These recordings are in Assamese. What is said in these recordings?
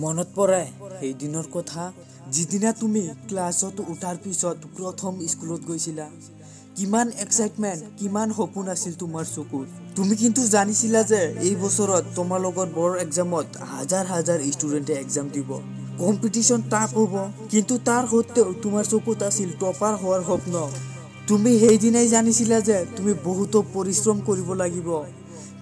মনত পৰে সেইদিনৰ কথা, যিদিনা তুমি ক্লাছত উঠাৰ পিছত প্ৰথম স্কুলত গৈছিলা। কিমান এক্সাইটমেণ্ট, কিমান সপোন আছিল তোমাৰ চকুত। তুমি কিন্তু জানিছিলা যে এই বছৰত তোমাৰ লগত বৰ্ড এক্সামত হাজাৰ হাজাৰ ষ্টুডেণ্টে এক্সাম দিব, কম্পিটিশ্যন টাফ হ'ব। কিন্তু তাৰ সত্ত্বেও তোমাৰ চকুত আছিল টপাৰ হোৱাৰ স্বপ্ন। তুমি সেইদিনাই জানিছিলা যে তুমি বহুতো পৰিশ্ৰম কৰিব লাগিব,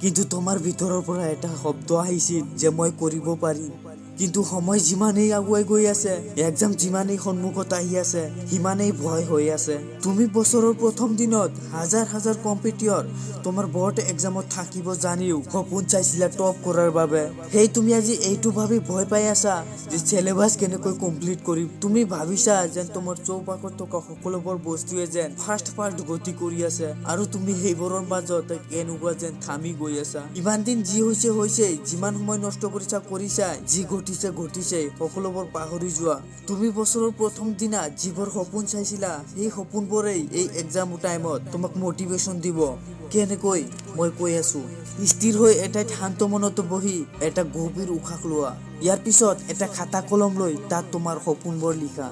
কিন্তু তোমাৰ ভিতৰৰ পৰা এটা শব্দ আহিছিল যে মই কৰিব পাৰিম। কিন্তু সময় যিমানেই আগুৱাই গৈ আছে, এক্সাম যিমানেই সন্মুখত আহি আছে, সিমানেই ভয় হৈ আছে। তুমি বছৰৰ প্ৰথম দিনত হাজাৰ হাজাৰ কম্পিটিটৰ তোমাৰ বৰ্ড এক্সামত থাকিব জানিও সপোন চাইছিলা টপ কৰাৰ বাবে। সেই তুমি আজি এইটো ভাবি ভয় পাই আছা যে চিলেবাছ কেনেকৈ কমপ্লিট কৰিম। তুমি ভাবিছা যেন তোমাৰ চৌপাশত থকা সকলোবোৰ বস্তুৱে যেন ফাষ্ট ফাষ্ট গতি কৰি আছে আৰু তুমি সেইবোৰৰ মাজত কেনেকুৱা যেন থামি গৈ আছা। ইমান দিন যি হৈছে হৈছে, যিমান সময় নষ্ট কৰিছা কৰিছা, যি ঘটিছে ঘটিছে, সকলোবোৰ পাহৰি যোৱা। তুমি বছৰৰ প্ৰথম দিনা যিবোৰ সপোন চাইছিলা, সেই সপোনবোৰেই এই এক্সাম টাইমত তোমাক মটিভেশ্যন দিব। কেনেকৈ, মই কৈ আছো। স্থিৰ হৈ এঠাইত শান্ত মনত বহি এটা গভীৰ উশাহ লোৱা। ইয়াৰ পিছত এটা খাতা কলম লৈ তাত তোমাৰ সপোনবোৰ লিখা।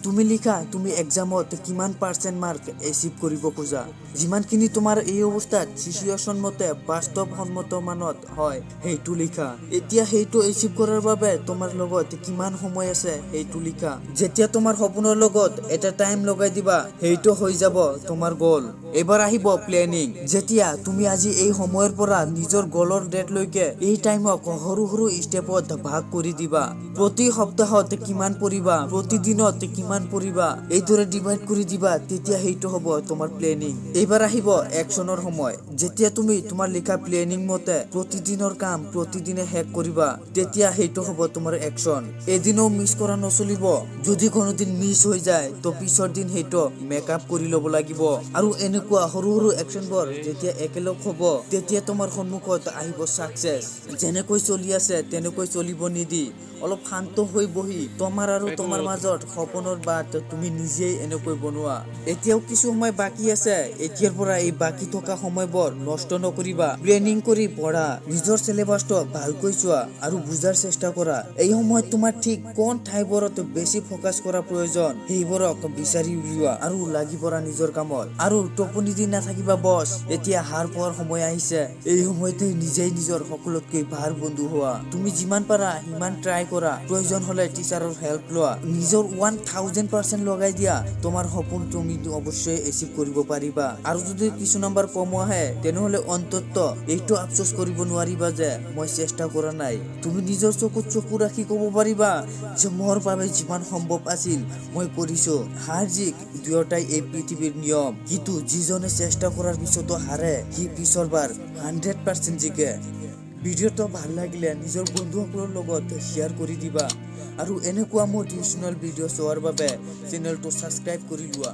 তুমি লিখা, তুমি এক্সামত কিমান পাৰ্চেণ্ট মাৰ্ক এচিভ কৰিব খোজা, যিমানখিনি তোমাৰ এই অৱস্থাত চিচুৱেশ্যন মতে বাস্তৱসন্মত মানত হয়, সেইটো লিখা। এতিয়া সেইটো এচিভ কৰাৰ বাবে তোমাৰ লগত কিমান সময় আছে, সেইটো লিখা। যেতিয়া তোমাৰ সপোনৰ লগত এটা টাইম লগাই দিবা, সেইটো হৈ যাব তোমাৰ গ'ল। এইবাৰ আহিব প্লেনিং। যেতিয়া তুমি আজি এই সময়ৰ পৰা নিজৰ গ'লৰ ডেটলৈকে এই টাইমক সৰু সৰু ষ্টেপত ভাগ কৰি দিবা, প্ৰতি সপ্তাহত কিমান পঢ়িবা, প্ৰতিদিনত কিমান পঢ়িবা, এইদৰে ডিভাইড কৰি দিবা, তেতিয়া সেইটো হ'ব তোমাৰ প্লেনিং। এইবাৰ আহিব একশ্যনৰ সময়। যেতিয়া তুমি তোমাৰ লিখা প্লেনিং মতে প্ৰতিদিনৰ কাম প্ৰতিদিনে শেষ কৰিবা, তেতিয়া সেইটো হ'ব তোমাৰ একশ্যন। এদিনো মিছ কৰা নচলিব। যদি কোনোদিন মিছ হৈ যায়, তো পিছৰ দিন সেইটো মেকআপ কৰি ল'ব লাগিব। আৰু এনেকুৱা সৰু সৰু একশ্যনবোৰ যেতিয়া একেলগ হ'ব, তেতিয়া তোমাৰ সন্মুখত আহিব ছাকচেছ। যেনেকৈ চলি আছে তেনেকৈ চলিব নিদি অলপ শান্ত হৈ বহি তোমাৰ আৰু তোমাৰ মাজত সপোনৰ বাট তুমি নিজেই এনেকৈ বনোৱা। এতিয়াও কিছু সময় বাকী আছে। এতিয়াৰ পৰা এই বাকী থকা সময়বোৰ নষ্ট নকৰিবা। প্লেনিং কৰি পঢ়া, নিজৰ চিলেবাছটো ভালকৈ চোৱা আৰু বুজাৰ চেষ্টা কৰা। এই সময়ত তোমাৰ ঠিক কোন ঠাইবোৰত বেছি ফ'কাছ কৰা প্ৰয়োজন, সেইবোৰক বিচাৰি উলিওৱা আৰু লাগি পৰা নিজৰ কামত। আৰু টোপনি দি নাথাকিবা বছ। এতিয়া সাৰ পোৱাৰ সময় আহিছে। এই সময়তে নিজেই নিজৰ সকলোতকৈ ভাল বন্ধু হোৱা। তুমি যিমান পাৰা সিমান ট্ৰাই কৰা। প্ৰয়োজন হলে টিচাৰৰ হেল্প লোৱা। নিজৰ 1000% লগাই দিয়া। তোমাৰ সপোন তুমি অৱশ্যেই এচিভ কৰিব পাৰিবা। আৰু যদি কিছু নাম্বাৰ কমো আহে, তেনেহলে অন্তত এইটো আফচোচ কৰিব নোৱাৰিবা যে মই চেষ্টা কৰা নাই। তুমি নিজৰ চকুত চকু ৰাখি ক'ব পাৰিবা যে মোৰ বাবে যিমান সম্ভৱ আছিল, মই কৰিছো। হাৰ জিত দুয়োটাই এই পৃথিৱীৰ নিয়ম, কিন্তু যিজনে চেষ্টা কৰাৰ পিছতো হাৰে, সি পিছৰবাৰ 100% জিকে। ভিডিঅ'টো ভাল লাগিলে নিজৰ বন্ধুসকলৰ লগত শ্বেয়াৰ কৰি দিবা আৰু এনেকুৱা মটিভেশ্যনেল ভিডিঅ' চোৱাৰ বাবে চেনেলটো ছাবস্ক্ৰাইব কৰি লোৱা।